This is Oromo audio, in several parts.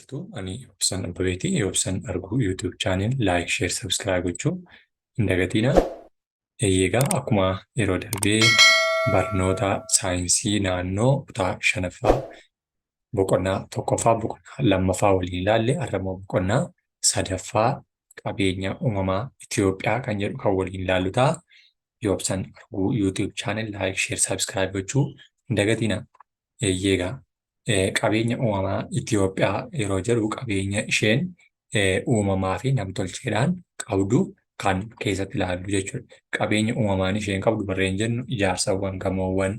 Jirtu ani Obsan Abbabeeti. Obsan Arguu YouTube channel like, share, subscribe gochuu hin dagatinaa. Eegaa akkuma yeroo darbee barnoota saayinsii naannoo kutaa shanaffaa boqonnaa tokkoffaa, boqonnaa lammaffaa waliin ilaalle, har'a immoo boqonnaa sadaffaa qabeenya uumamaa Itoophiyaa kan jedhu kan waliin ilaallu ta'a. Yoobsan Arguu YouTube channel like, share, subscribe gochuu hin dagatinaa. Eegaa qabeenya uumamaa Itoophiyaa yeroo jedhu qabeenya isheen uumamaa fi namtolcheedhaan qabdu kan keessatti ilaallu jechuudha. Qabeenya uumamaan isheen qabdu warreen jennu ijaarsawwan, gamoowwan,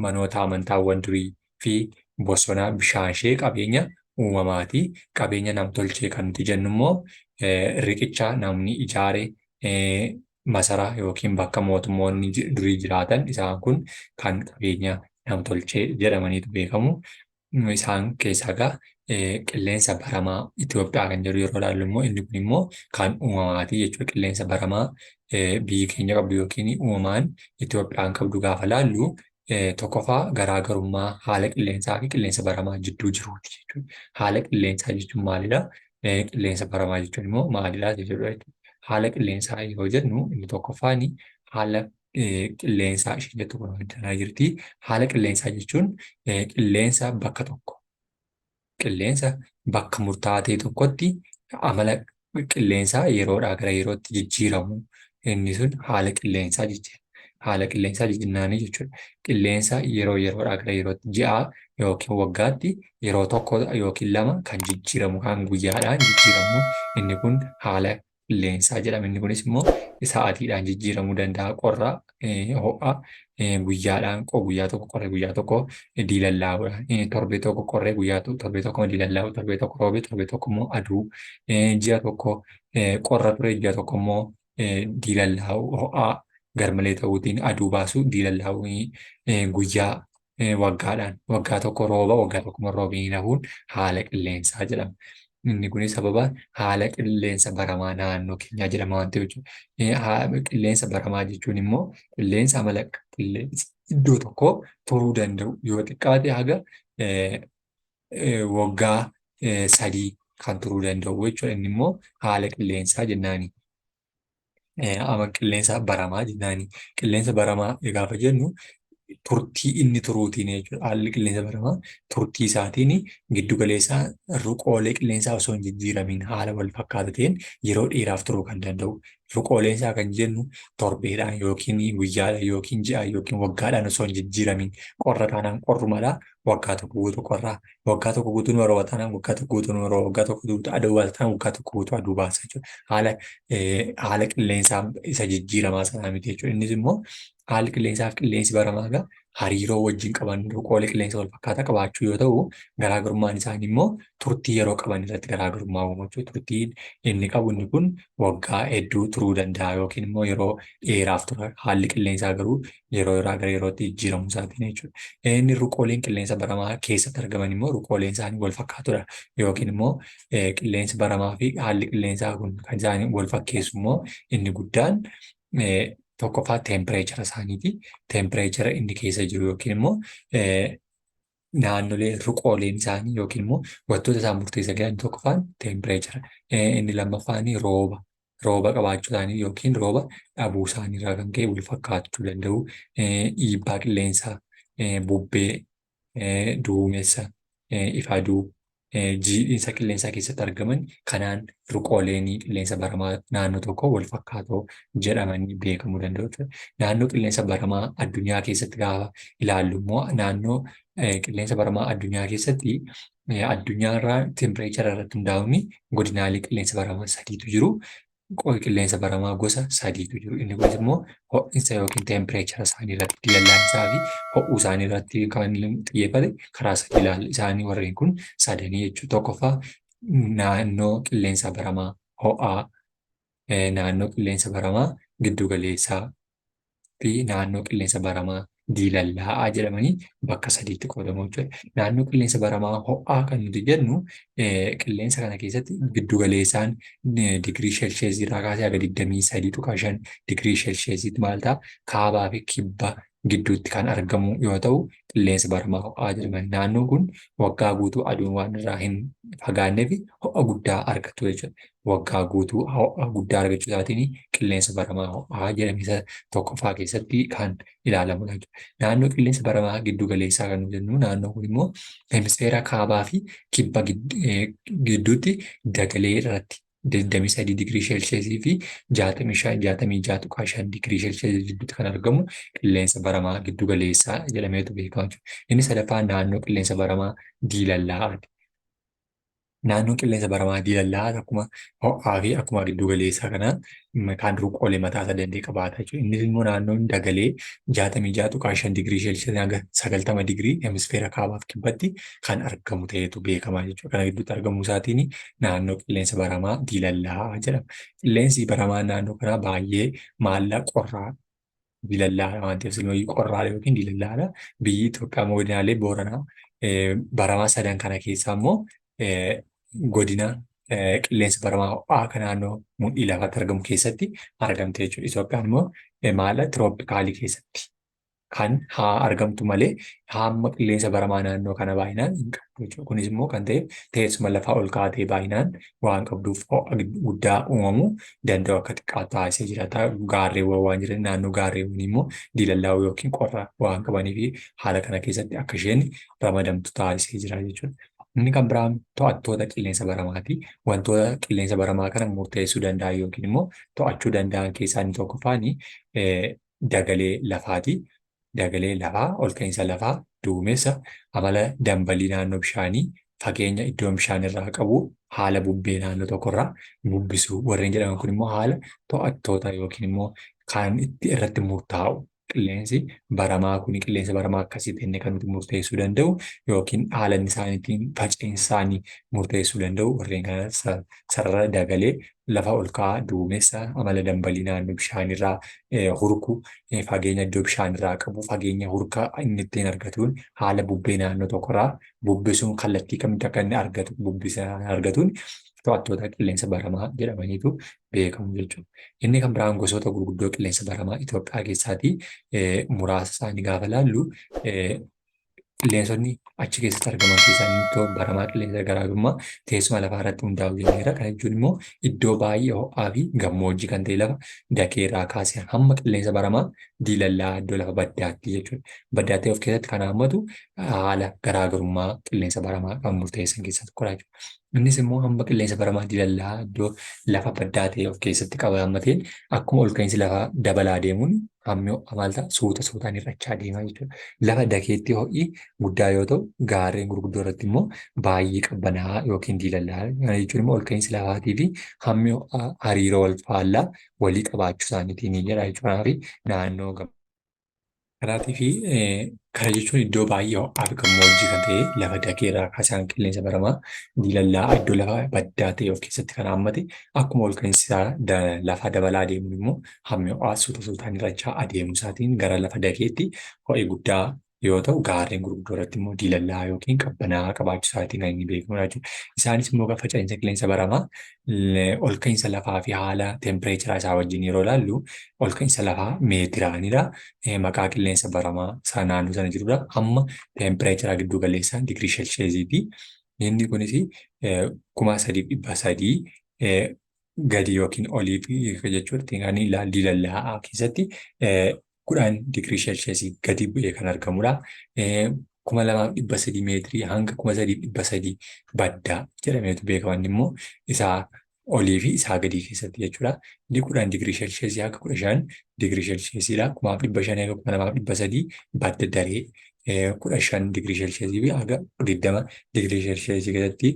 manoota amantaawwan durii fi bosona, bishaan ishee qabeenya uumamaati. Qabeenya namtolchee kan nuti jennu immoo riqicha namni ijaare, masaraa yookiin bakka mootummoonni durii jiraatan, isaan kun kan qabeenya namtolchee jedhamaniitu beekamu. Isaan keessaa egaa qilleensa baramaa Itoophiyaa kan jedhu yeroo ilaallu immoo inni kun immoo kan uumamaati jechuudha. Qilleensa baramaa biyyi keenya qabdu yookiin uumamaan Itoophiyaan qabdu gaafa ilaallu, tokkoffaa garaagarummaa haala qilleensaa fi qilleensa baramaa jidduu jiruuti jechuudha. Haala qilleensaa jechuun maalidha? Qilleensa baramaa jechuun immoo maalidha jechuudha. Haala qilleensaa yeroo jennu inni tokkoffaan haala qilleensaa isheen jettu kun addanaa jirti. Haala qilleensaa jechuun qilleensa bakka tokko, qilleensa bakka murtaa'aa ta'e tokkotti amala qilleensaa yeroodhaa gara yerootti jijjiiramu, inni sun haala qilleensaa jechuudha. Haala qilleensaa jennaanii jechuudha. Qilleensa yeroo yeroodhaa gara yerootti, ji'aa yookiin waggaatti yeroo tokko yookiin lama kan jijjiiramu, kan guyyaadhaan jijjiiramu, inni kun haala qilleensaa jedhama. Inni kunis immoo sa'aatiidhaan jijjiiramuu danda'a. Qorra, ho'a, guyyaadhaan, guyyaa tokko qorre, guyyaa tokko diilallaa'uudha. Torbee tokko qorree, guyyaa torbee tokko diilallaa'u, torbee tokko roobee, torbee tokko immoo aduu, ji'a tokko qorra ture, ji'a tokko immoo diilallaa'u, ho'aa garmalee ta'uutiin aduu baasu, diilallaa'u, guyyaa waggaadhaan waggaa tokko rooba, waggaa tokko immoo roobiin hafuun haala qilleensaa jedhama. Inni kunis sababa haala qilleensa baramaa naannoo keenyaa jedhama waan ta'eef jechuudha. Qilleensa baramaa jechuun immoo qilleensa amala qilleensa iddoo tokkoo turuu danda'u, yoo xiqqaate haga waggaa 3 kan turuu danda'u jechuudha. Inni immoo haala qilleensaa jennaani. Amala qilleensa baramaa jennaani. Qilleensa baramaa gaafa jennu turtii inni turuutiin jechuudha. Haalli qilleensa baramaa turtii isaatiin giddu galeessaa ruqoolee qilleensaa osoo hin jijjiiramiin haala wal fakkaataa ta'een yeroo dheeraaf turuu kan danda'u. Ruqoolee isaa kan jennu torbeedhaan yookiin guyyaadhaan yookiin ji'aan yookiin waggaadhaan osoo hin jijjiiramiin, qorra taanaan qorrumadha. Waggaa tokko guutuu qorraa. Waggaa tokko guutuu nu rooba taanaan waggaa tokko guutuu nu rooba. Waggaa tokko guutuu aduu baasa taanaan waggaa tokko guutuu aduu baasa jechuudha. Haala qilleensaa isa jijjiiramaa sanaa miti jechuudha. Innis immoo haalli qilleensaa fi qilleensi baramaa egaa hariiroo wajjin qaban ruqoolee qilleensa wal fakkaataa qabaachuu yoo ta'u, garaagarummaan isaanii immoo turtii yeroo qaban irratti garaagarummaa uumu jechuudha. Turtiin inni qabu inni kun waggaa hedduu turuu danda'a yookiin immoo yeroo dheeraaf tura. Haalli qilleensaa garuu yeroo irraa gara yerootti jijjiiramuu isaatiin jechuudha. Inni ruqooleen qilleensa baramaa keessatti argaman immoo ruqooleen isaanii wal fakkaatudha. Yookiin immoo qilleensi baramaa fi haalli qilleensaa kun kan isaanii wal fakkeessu immoo inni guddaan tokkoffaa teempireechara isaaniiti. Teempireechara inni keessa jiru yookiin immoo naannolee ruqooleen isaanii yookiin immoo wantoota isaan murteessan keessaa inni tokkoffaan teempireechara. Inni lammaffaan rooba. Rooba qabaachuu isaanii yookiin rooba dhabuu isaanii irraa kan ka'e wal fakkaachuu danda'u. Dhiibbaa qilleensaa, bubbee, duumessa, ifa aduu, jiidhinsa qilleensaa keessatti argaman kanaan ruqooleen qilleensa baramaa naannoo tokko wal fakkaatoo jedhamanii beekamuu danda'u jechuudha. Naannoo qilleensa baramaa addunyaa keessatti gaafa ilaallu immoo naannoo qilleensa baramaa addunyaa keessatti addunyaarraa tempireechara irratti hundaa'uun godinaalee qilleensa baramaa sadiitu jiru. Qilleensa baramaa gosa sadiitu jiru. Inni kunis immoo ho'insa yookiin tempireechara isaanii irratti, dilallaa'insaa fi ho'uu isaanii irratti kan xiyyeeffate karaa sadii ilaalla. Isaanii warreen kun sadanii jechuudha. Tokkoffaa naannoo qilleensa baramaa ho'aa, naannoo qilleensa baramaa giddu galeessaa fi naannoo qilleensa baramaa diilallaa'aa jedhamanii bakka sadiitti qoodamu jechuudha. Naannoo qilleensa baramaa ho'aa kan nuti jennu qilleensa kana keessatti giddu galeessaan digirii sheelsheesii irraa kaasee haga 23.5 digirii sheelsheesiitti maal ta'a, kaabaa fi kibba gidduutti kan argamu yoo ta'u, qilleensa baramaa ho'aa jedhama. Naannoon kun waggaa guutuu aduun waan irraa hin fagaanneef ho'a guddaa argatu jechuudha. Waggaa guutuu ho'a guddaa argachuu isaatiin qilleensa baramaa ho'aa jedhame isa tokkoffaa keessatti kan ilaalamudha jechuudha. Naannoo qilleensa baramaa giddu galeessaa kan jennu naannoon kun immoo hemisfeera kaabaa fi kibba gidduutti dagalee irratti 23 digirii seelsheesii fi 65 66.5 digirii seelsheesii gidduutti kan argamu qilleensa baramaa giddu galeessaa jedhameetu beekama jechuudha. Inni sadaffaan naannoo qilleensa baramaa diilallaa'aati. Naannoon qilleensa baramaa diilallaa'aa akkuma ho'aa fi akkuma giddu galeessaa kana kan ruqoolee mataa isaa danda'e qabaata jechuudha. Innis immoo naannoon dagalee 66.5 digirii seelsheesii hanga 90 digirii hemisfeera kaabaaf kibbatti kan argamu ta'etu beekama jechuudha. Kana gidduutti argamuu isaatiin naannoo qilleensa baramaa diilallaa'aa jedhama. Qilleensi baramaa naannoo kanaa baay'ee maalla qorraa diilallaa'aa waan ta'eef silumayyuu qorraadha yookiin diilallaa'aadha. Biyyi Itoophiyaa immoo godinaalee Booranaa baramaa sadan kana keessaa immoo godina qilleensa baramaa ho'aa kan naannoo mudhii lafaatti argamu keessatti argamte jechuudha. Itoophiyaan immoo maala tirooppikaalii keessatti kan haa argamtu malee hamma qilleensa baramaa naannoo kana baay'inaan hin qabdu jechuudha. Kunis immoo kan ta'eef teessuma lafaa ol ka'aa ta'e baay'inaan waan qabduuf ho'a guddaa uumamuu danda'u akka xiqqaatu taasisee jira. Gaarreewwan waan jiran naannoo gaarreewwan immoo diilallaa'uu yookiin qorra waan qabaniif haala kana keessatti akka isheen ramadamtu taasisee jira jechuudha. Inni kan biraan to'attoota qilleensa baramaati. Wantoota qilleensa baramaa kana murteessuu danda'an yookiin immoo to'achuu danda'an keessaa inni tokkoffaan dagalee lafaati. Dagalee lafaa, ol ka'iinsa lafaa, duumessa, amala dambalii naannoo bishaanii, fageenya iddoon bishaan irraa qabu, haala bubbee naannoo tokkorraa bubbisuu warreen jedhaman kun immoo haala to'attoota yookiin immoo kan itti irratti murtaa'u qilleensi baramaa kun qilleensa baramaa akkasitti inni kan nuti murteessuu danda'u yookiin haala inni isaan ittiin faca'insa isaanii murteessuu danda'u warreen kana sarara dagalee lafa ol ka'aa duumessa amala dambalii naannoo bishaanirraa hurku fageenya iddoo bishaanirraa qabu fageenya hurka inni ittiin argatuun haala bubbee naannoo tokkorraa bubbisuun kallattii kamitti akka inni argatu bubbisa argatuun to'attoota qilleensa baramaa jedhamaniitu beekamu jechuudha. Inni kan biraan gosoota gurguddoo qilleensa baramaa Itoophiyaa keessaatii muraasa isaanii gaafa ilaallu qilleensonni achi keessatti argaman keessaa inni tokko baramaa qilleensa garaagarummaa teessuma lafaa irratti hundaa'u jenneera. Kana jechuun immoo iddoo baay'ee ho'aa fi gammoojjii kan ta'e lafa dakee irraa kaasee hamma qilleensa baramaa diilallaa iddoo lafa baddaatti jechuudha. Baddaatti of keessatti kan hammatu haala garaagarummaa qilleensa baramaa kan murteessan keessaa tokkodha jechuudha. Innis immoo hamma qilleensa baramaa diilallaa iddoo lafa baddaa ta'e of keessatti qaba hammateen akkuma ol ka'iinsi lafaa dabalaa deemuun hammi ho'a maal ta'a suuta suutaan hir'achaa deema jechuudha. Lafa dakeetti ho'i guddaa yoo ta'u gaarreen gurguddoo irratti immoo baay'ee qabbanaa'aa yookiin diilallaa'aa. Kana jechuun immoo ol ka'iinsi lafaatii fi hammi ho'aa hariiroo wal faallaa walii qabaachuu isaaniitiin jedha jechuudha. Kanaaf naannoo kanaatii fi kana jechuun iddoo baay'ee ho'aa fi gammoojjii kan ta'e lafa dakee irraa kaasee qilleensa baramaa diilallaa'aa iddoo lafa baddaa ta'e of keessatti kan hammate akkuma ol ka'iinsi isaa lafaa dabalaa adeemuun immoo hammi ho'aa suuta suutaan hir'achaa adeemuu isaatiin gara lafa dakeetti ho'i guddaa yoo ta'u gaarreen gurguddoo irratti immoo diilallaa'aa yookiin qabbanaa'aa qabaachuu isaatiin kan inni beekamudha jechuudha. Isaanis immoo faca'insa qilleensa baramaa ol ka'iinsa lafaa fi haala tempireecharaa isaa wajjin yeroo ilaallu ol ka'iinsa lafaa meetiraanidha. Maqaa qilleensa baramaa isaa naannoo sana jirudha. Hamma tempireecharaa giddu galeessaa digirii sheelsheeziiti. Inni kunis 3,300 gadi yookiin olii jechuudha. Kan diilallaa'aa keessatti 10 digirii sheelsheesii gadi bu'ee kan argamudha. 2,300 meetirii hanga 3,300 baddaa jedhameetu beekama. Inni immoo isaa olii fi isaa gadii keessatti jechuudha. Inni 10 digirii sheelsheesii hanga 15 digirii sheelsheesiidha. 1,500 hanga 2,300 badda daree 15 digirii sheelsheesii fi hanga 20 digirii sheelsheesii keessatti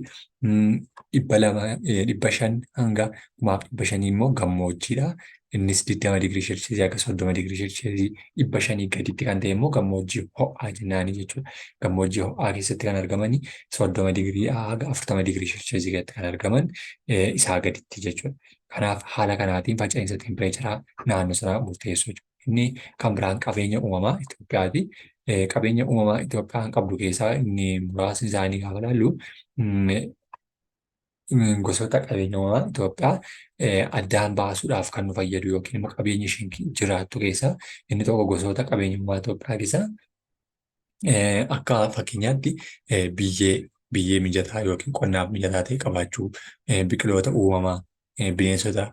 200 500 hanga 1,500 immoo gammoojjiidha. Innis 20 digirii sheelsheesii hanga 30 digirii sheelsheesii 500 gaditti kan ta'e immoo gammoojjii ho'aa jennaanii jechuudha. Gammoojjii ho'aa keessatti kan argamanii 30 digirii haga 40 digirii sheelsheesii keessatti kan argaman isaa gaditti jechuudha. Kanaaf haala kanaatiin faca'insa tempireecharaa naannoo sanaa murteessu jechuudha. Inni kan biraan qabeenya uumamaa Itoophiyaati. Qabeenya uumamaa Itoophiyaan qabdu keessaa inni muraasni isaanii gaafa ilaallu Gosoota qabeenya uumamaa Itoophiyaa addaan baasuudhaaf kan nu fayyadu yookiin immoo qabeenya isheen jiraattu keessaa inni tokko gosoota qabeenya uumamaa Itoophiyaa keessaa akka fakkeenyaatti biyyee mijataa yookiin qonnaaf mijataa ta'e qabaachuu, biqiloota uumamaa, bineensota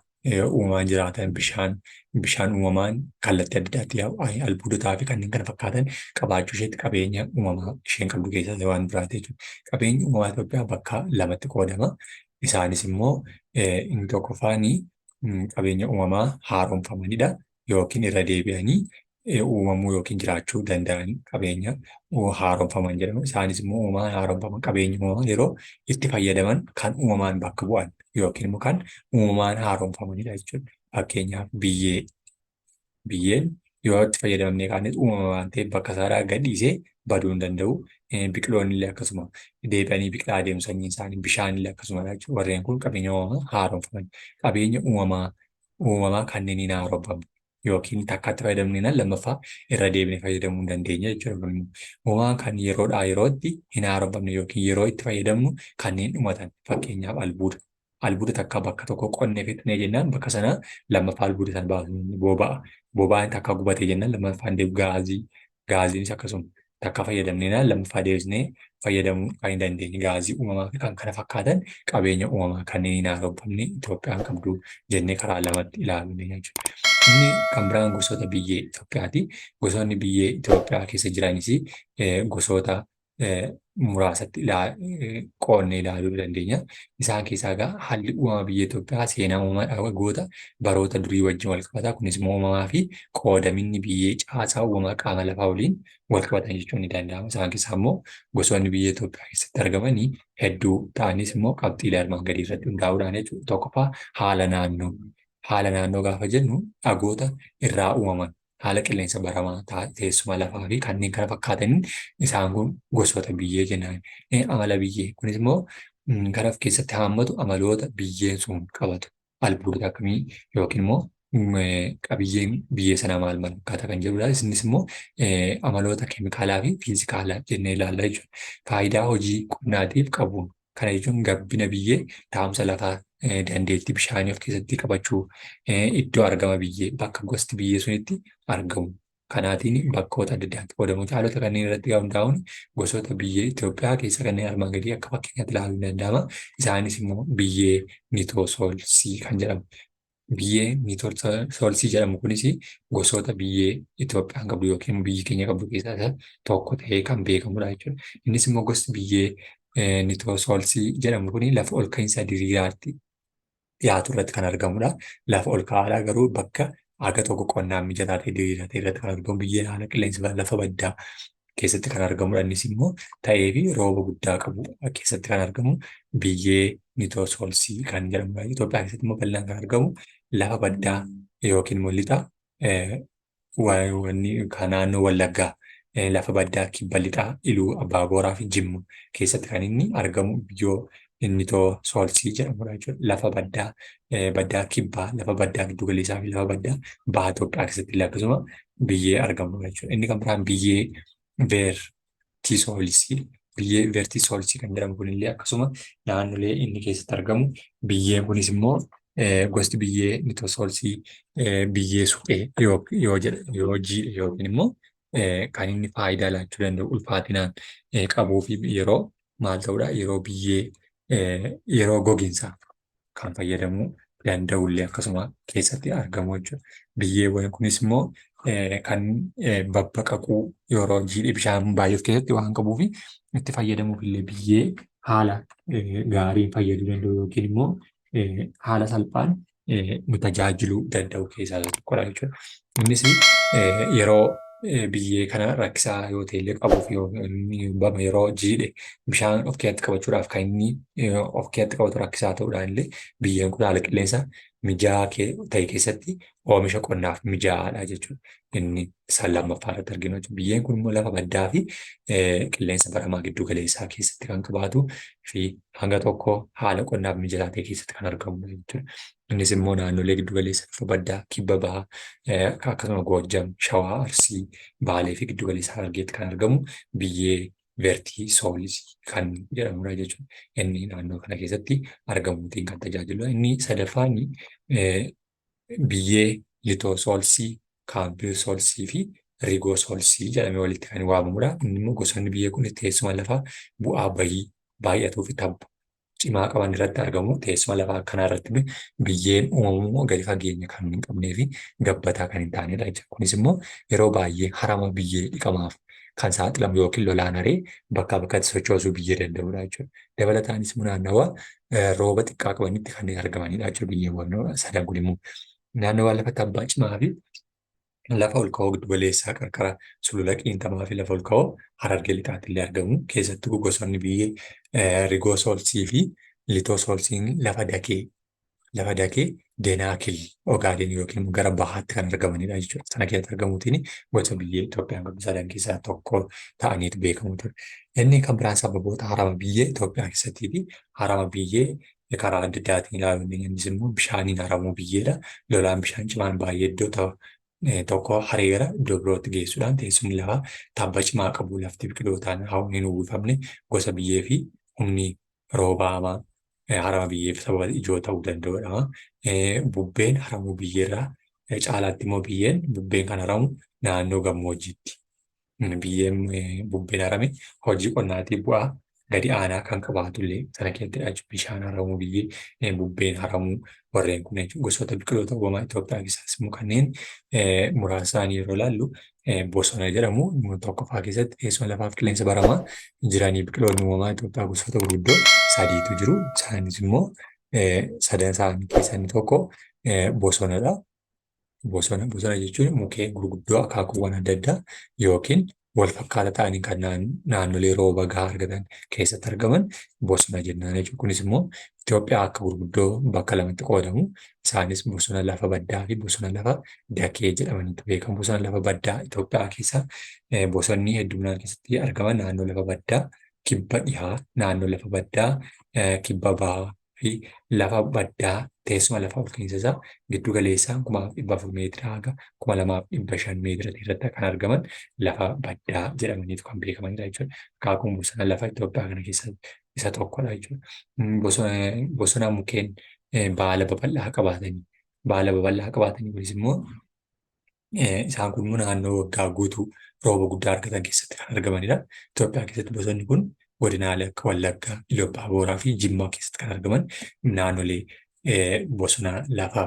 uumamaan jiraatan, bishaan uumamaan kallattii adda addaatti yaa'u, albuudotaa fi kanneen kana fakkaatan qabaachuu isheetti qabeenya uumamaa isheen qabdu keessaa waan biraati jechuudha. Qabeenyi uumamaa Itoophiyaa bakka lamatti qoodama. Isaanis immoo inni tokkoffaan qabeenya uumamaa haaromfamanidha yookiin irra deebi'anii uumamuu yookiin jiraachuu danda'an qabeenya haaromfaman jedhamu. Isaanis immoo uumamaan haaromfaman qabeenya uumamaa yeroo itti fayyadaman kan uumamaan bakka bu'an yookiin immoo kan uumamaan haaromfamanidha jechuudha. Fakkeenyaaf biyyee. Biyyeen yoo itti fayyadamnee kaanes uumama waan ta'eef bakka isaadhaa gadhiisee baduu hin danda'u. Biqiloonni illee akkasuma deebi'anii biqilaa adeemu sanyiin isaanii, bishaan illee akkasuma jechuudha. Warreen kun qabeenya uumamaa haaromfaman. Qabeenya uumamaa kanneen hin haaromfamne yookiin takkaatti fayyadamneen lammaffaa irra deebinee fayyadamuu hin dandeenye jechuudha. Kun immoo uumamaan kan yeroodhaa yerootti hin haaromfamne yookiin yeroo itti fayyadamnu kanneen dhumatan, fakkeenyaaf albuuda. Albuuda takka bakka tokko qonnee fixnee jennaan bakka sana lammaffaa albuuda sana baasuu boba'a. Boba'aan takka gubatee jennaan lammaffaan deebi'u gaazii. Gaaziinis akkasuma takka fayyadamnee lammaffaa deebisnee fayyadamuu kan hin dandeenye gaazii uumamaa fi kan kana fakkaatan qabeenya uumamaa kanneen hin haaromfamne Itoophiyaan qabdu jennee karaa lamatti ilaaluu dandeenya jechuudha. Inni kan biraan gosoota biyyee Itoophiyaati. Gosoonni biyyee Itoophiyaa keessa jiranis gosoota muraasatti qoodnee ilaaluu dandeenya. Isaan keessaa egaa haalli uumama biyya Itoophiyaa seenaa uumamaa dhagoota baroota durii wajjin wal qabata. Kunis immoo uumamaa fi qoodaminni biyyee caasaa uumamaa qaama lafaa waliin wal qabatan jechuun ni danda'ama. Isaan keessaa immoo gosoonni biyya Itoophiyaa keessatti argamanii hedduu ta'anis immoo qabxiilee armaan gadii irratti hundaa'uudhaan jechuudha. Tokkoffaa, haala naannoo. Haala naannoo gaafa jennu dhagoota irraa uumaman, haala qilleensa baramaa, teessuma lafaa fi kanneen kana fakkaataniin isaan kun gosoota biyyee jennaan. Amala biyyee kunis immoo kan of keessatti haammatu amaloota biyyeen sun qabatu. Albuudota akkamii yookiin immoo qabiyyeen biyyee sanaa maal maal fakkaata kan jedhudha. Innis immoo amaloota keemikaalaa fi fiizikaalaa jennee ilaalla jechuudha. Faayidaa hojii qonnaatiif qabuun kana jechuun gabbina biyyee, taa'umsa lafaa, dandeettii bishaanii of keessatti qabachuu, iddoo argama biyyee, bakka gosti biyyee sunitti argamu. Kanaatiin bakkoota adda addaatti qoodamu. Haalota kanneen irratti hundaa'uun gosoota biyyee Itoophiyaa keessa kanneen armaan gadii akka fakkeenyaatti ilaaluun ni danda'ama. Isaanis immoo biyyee nitoosoolsii kan jedhamu. Biyyee nitoosoolsii jedhamu kunis gosoota biyyee Itoophiyaan qabdu yookiin biyyi keenya qabdu keessaa isa tokko ta'ee kan beekamudha jechuudha. Innis immoo gosti biyyee nitoosoolsii jedhamu kun lafa ol ka'iinsa diriiraatti dhiyaatu irratti kan argamudha. Lafa ol ka'aadha garuu bakka haga tokko qonnaan mijataa ta'e diriiraa ta'e irratti kan argamu, biyyeen haala qilleensa lafa baddaa keessatti kan argamudha. Innis immoo ta'ee fi rooba guddaa qabu keessatti kan argamu biyyee nitoosoolsii kan jedhamudha. Itoophiyaa keessatti immoo bal'inaan kan argamu lafa baddaa yookiin immoo lixa wanni kan naannoo Wallaggaa, lafa baddaa kibba lixaa Iluu Abbaa Booraa fi Jimma keessatti kan inni argamu biyyoo nitoosoolsii jedhamudha jechuudha. Lafa baddaa kibbaa, lafa baddaa giddu galeessaa fi lafa baddaa baha Itoophiyaa keessatti illee akkasuma biyyee argamudha jechuudha. Inni kan biraan biyyee vertisoolsii. Biyyee vertisoolsii kan jedhamu kunillee akkasuma naannolee inni keessatti argamu, biyyeen kunis immoo gosti biyyee nitoosoolsii biyyee suphee yoo jedha yoo jiidhe yookiin immoo kan inni faayidaa laachuu danda'u ulfaatinaan qabuu fi yeroo maal ta'uudha, yeroo biyyee yeroo gogiinsaaf kan fayyadamuu danda'ullee akkasuma keessatti argamu jechuudha. Biyyeewwan kunis immoo kan babbaqaquu yeroo jiidhe bishaan baay'ee of keessatti waan qabuuf itti fayyadamuuf illee biyyee haala gaariin fayyaduu danda'u yookiin immoo haala salphaan nu tajaajiluu danda'u keessaa isa tokkodha jechuudha. Innis yeroo biyyee kana rakkisaa yoo ta'e illee qabuuf yeroo jiidhe bishaan of keessatti qabachuudhaaf kan inni of keessatti qabatu rakkisaa ta'uudhaan illee biyyeen kun haala qilleensa mijaa'aa ta'e keessatti oomisha qonnaaf mijaa'aadha jechuudha. Inni isaan lammaffaa irratti arginu jechuudha. Biyyeen kun immoo lafa baddaa fi qilleensa baramaa giddu galeessaa keessatti kan qabaatu fi hanga tokko haala qonnaaf mijataa ta'e keessatti kan argamudha jechuudha. Innis immoo naannolee giddu galeessa, lafa baddaa, kibba bahaa, akkasuma Goojjam, Shawaa, Arsii, Baalee fi giddu galeessa Harargeetti kan argamu biyyee Vertisols kan jedhamudha jechuudha. Inni naannoo kana keessatti argamuutiin kan tajaajiludha. Inni sadaffaan biyyee litosolsii, kaambiyosolsii fi rigosolsii jedhamee walitti kan waamamudha. Inni immoo gosoonni biyyee kun teessuma lafaa bu'aa bayii baay'atuu fi tabba cimaa qaban irratti argamu. Teessuma lafaa akkanaa irratti biyyeen uumamu immoo gadi fageenya kan hin qabnee fi gabbataa kan hin taanedha jechuudha. Kunis immoo yeroo baay'ee harama biyyee dhiqamaaf kan saaxilamu yookiin lolaan haree bakkaa bakkatti sochoosuu biyyee danda'udha jechuudha. Dabalataanis immoo naannawa rooba xiqqaa qabanitti kanneen argamanidha jechuudha biyyeewwan sadan kun immoo. Naannawa lafa tabbaa cimaa fi lafa ol ka'oo giddu galeessaa qarqara sulula qiinxamaa fi lafa ol ka'oo Harargee lixaatti illee argamu. Keessattuu gosoonni biyyee rigoosoolsii fi litoosoolsiin lafa dakee Denaakil Ogaadeen yookiin immoo gara bahaatti kan argamanidha jechuudha. Sana keessatti argamuutiin gosa biyyee Itoophiyaan qabdu sadan keessaa tokko ta'aniitu beekamu ture. Inni kan biraan sababoota harama biyyee Itoophiyaa keessattii fi harama biyyee karaa adda addaatiin ilaaluu dandeenya. Innis immoo bishaaniin haramuu biyyeedha. Lolaan bishaan cimaan baay'ee iddoo tokko haree gara iddoo birootti geessuudhaan teessumni lafaa tabba cimaa qabu, lafti biqilootaan hin uwwifamne, gosa biyyee fi humni roobaa hamaa harama biyyeef sababa ijoo ta'uu danda'udha. Bubbeen haramuu biyyeerraa caalaatti immoo biyyeen bubbeen kan haramu naannoo gammoojjiitti. Biyyeen bubbeen harame hojii qonnaatiif bu'aa gadi aanaa kan qabaatu illee sana keessattidha jechuudha. Bishaan haramuu biyyee, bubbeen haramuu warreen kun jechuudha. Gosoota biqiloota uumamaa Itoophiyaa keessaas immoo kanneen muraasa isaanii yeroo ilaallu, bosona jedhamu. Tokkoffaa keessatti teessuma lafaaf qilleensa baramaa jiranii biqiloonni uumamaa Itoophiyaa gosoota gurguddoo sadiitu jiru. Isaanis immoo sadan isaanii keessaa inni tokko bosonadha. Bosona jechuun mukkeen gurguddoo akaakuuwwan adda addaa yookiin wal fakkaataa ta'anii kan naannolee rooba gahaa argatan keessatti argaman bosona jennaan jechuudha. Kunis immoo Itoophiyaa akka gurguddoo bakka lamatti qoodamu. Isaanis bosona lafa baddaa fi bosona lafa dakee jedhamaniitu beekamu. Bosona lafa baddaa Itoophiyaa keessa bosonni hedduminaan keessatti argaman naannoo lafa baddaa kibba dhihaa, naannoo lafa baddaa kibba bahaa fi lafa baddaa teessuma lafa ol ka'iinsa isaa giddu galeessaan 1400 meetira haga 2500 meetira irratti kan argaman lafa baddaa jedhamaniitu kan beekamanidha jechuudha. Akaakuun bosona lafa Itoophiyaa kana keessa isa tokkodha jechuudha. Bosona mukkeen baala babal'aa qabaatanii kunis immoo isaan kun immoo naannoo waggaa guutuu rooba guddaa argatan keessatti kan argamanidha. Itoophiyaa keessatti bosonni kun godinaalee akka Wallaggaa, Iluu Abbaa Booraa fi Jimmaa keessatti kan argaman naannolee bosona lafa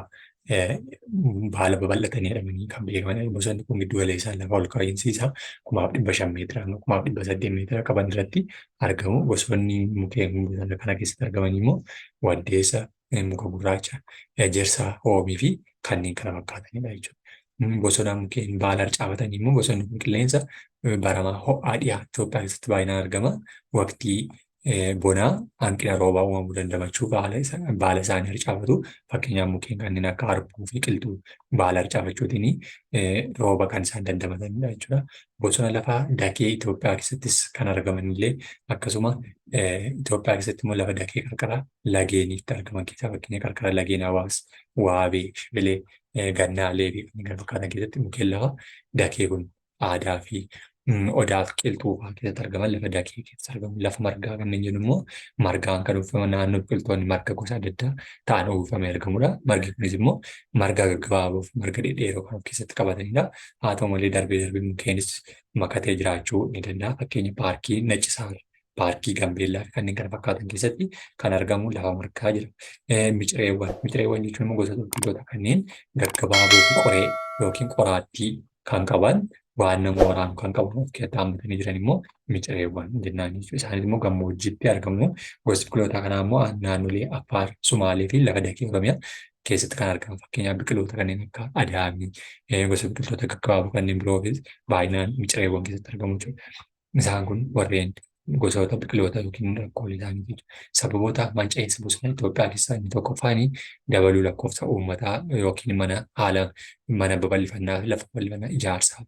baala babal'atanii jedhamanii kan beekamanidha. Bosonni kun giddu galeessaan lafa ol ka'iinsi isaa 1500 meetira hanga 1800 meetira qaban irratti argamu. Bosonni mukkeen bosona kana keessatti argaman immoo waddeessa, muka gurraacha, ejersa, hoomii fi kanneen kana fakkaatanidha jechuudha. Bosona mukkeen baala harcaafatanii immoo bosonni kun qilleensa baramaa ho'aa dhiyaa Itoophiyaa keessatti baay'inaan argama. Waqtii bonaa hanqina roobaa uumamuu dandamachuu baala isaanii harcaafatu. Fakkeenyaaf, mukkeen kanneen akka harbuu fi qilxuu baala harcaafachuutiin rooba kan isaan dandamatanidha jechuudha. Bosona lafaa dakee Itoophiyaa keessattis kan argaman illee akkasuma Itoophiyaa keessatti immoo lafa dakee qarqara lageeniitti argaman keessaa fakkeenya qarqara lageen Hawaas, Waabee, Shibilee, Gannaalee fi kanneen kana fakkaatan keessatti mukkeen lafa dakee kun aadaa fi odaa fi qilxuu fa'aa keessatti argaman lafa dakee keessatti argamu. Lafa margaa kanneen jennu immoo margaan kan uwwifaman, naannoo biqiltoonni marga gosa adda addaa ta'an uwwifamee argamudha. Margi kunis immoo marga gaggabaaboo fi marga dhedheeroo kan of keessatti qabatanidha. Haa ta'u malee, darbee darbee mukkeenis makatee jiraachuu ni danda'a. Fakkeenya paarkii Nacci Saar, paarkii Gambeellaa fi kanneen kana fakkaatan keessatti kan argamu lafa margaa jira. Micireewwan jechuun immoo gosa biqiltoota kanneen gaggabaaboo fi qoree yookiin qoraattii kan qaban, waan nama waraanu kan qaban of keessatti hammatanii jiran immoo micireewwan jennaan jechuudha. Isaanis immoo gammoojjiitti argamu. Gosti biqiloota kanaa immoo naannolee Affaar, Sumaalee fi lafa dakee Oromiyaa keessatti kan argamu. Fakkeenyaaf, biqiloota kanneen akka adaamii, gosa biqiltoota gaggabaaboo kanneen biroofis baay'inaan micireewwan keessatti argamu jechuudha. Isaan kun warreen gosoota biqiloota yookiin rakkoolee isaanii jechuudha. Sababoota manca'iinsa bosona Itoophiyaa keessaa inni tokkoffaan dabaluu lakkoofsa uummataa yookiin mana haala mana babal'ifannaa fi lafa babal'ifannaa ijaarsaaf,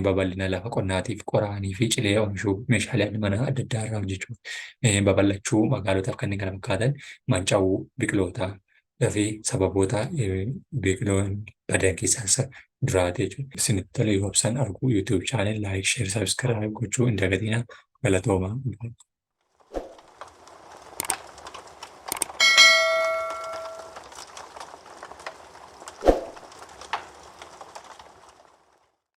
babal'ina lafa qonnaatiif, qoraanii fi cilee oomishuu, meeshaalee manaa adda addaa irraa hojjechuuf, babal'achuu magaalotaaf kanneen kana fakkaatan manca'uu biqilootaa fi sababoota biqiloonni badan keessaa isa duraati jechuudha. Isinitti tole yoo ibsan arguu YouTube channel like, share, subscribe gochuu hin dagatinaa. Galatoomaa.